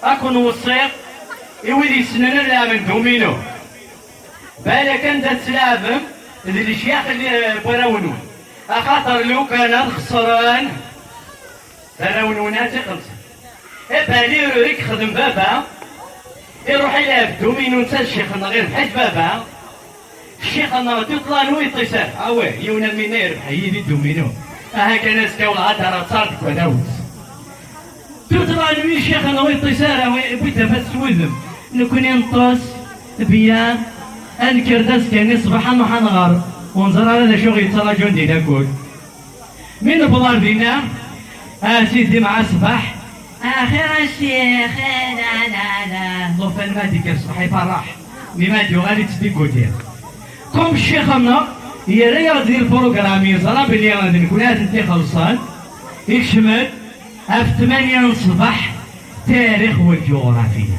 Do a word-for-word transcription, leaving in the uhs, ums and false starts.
Ad ken-weṣṣiɣ i wid yessnen ad leɛben duminu. Balak anda tettlaɛbem d lecyax n warraw-nwen, axaṭer lukan ad xeṣren d arraw-nwen ad tt-ixellṣen. Ibalirur i yexdem baba, iruḥ ilɛeb duminu netta d ccix-nneɣ, irbeḥ-it baba. Ccix-nneɣ tuṭla n ur yeṭṭis ara. Awah, yiwen am winna irbeḥ-iyi di duminu. Aha kan azekka welɛad ara ttaṛ deg wadawes. Tuṭla n wi ccix-nneɣ ur yeṭṭis ara, wi tafat s wudem. Nekkni neṭṭes, bya, ad nekker-d azekka-nni ṣṣbeḥ ad nruḥ ad nɣer. Ur neẓri ara d acu ɣ-yettraǧun di lakul. Mi newweḍ ar dinna, a sidi mɛa ṣṣbeḥ, axir a ccix, la, la, la. Llufan ma d-ikker ṣṣbeḥ iferreḥ, mi ma d-yuɣal ittdiguti. Comme ccix-nneɣ yerra-yaɣ-d di lprugram, yeẓra belli d nekkni ad tent-ixellṣen, ikcem-d ɣef tmanya n ṣṣbeḥ, tarix wal ǧuɣrafiya.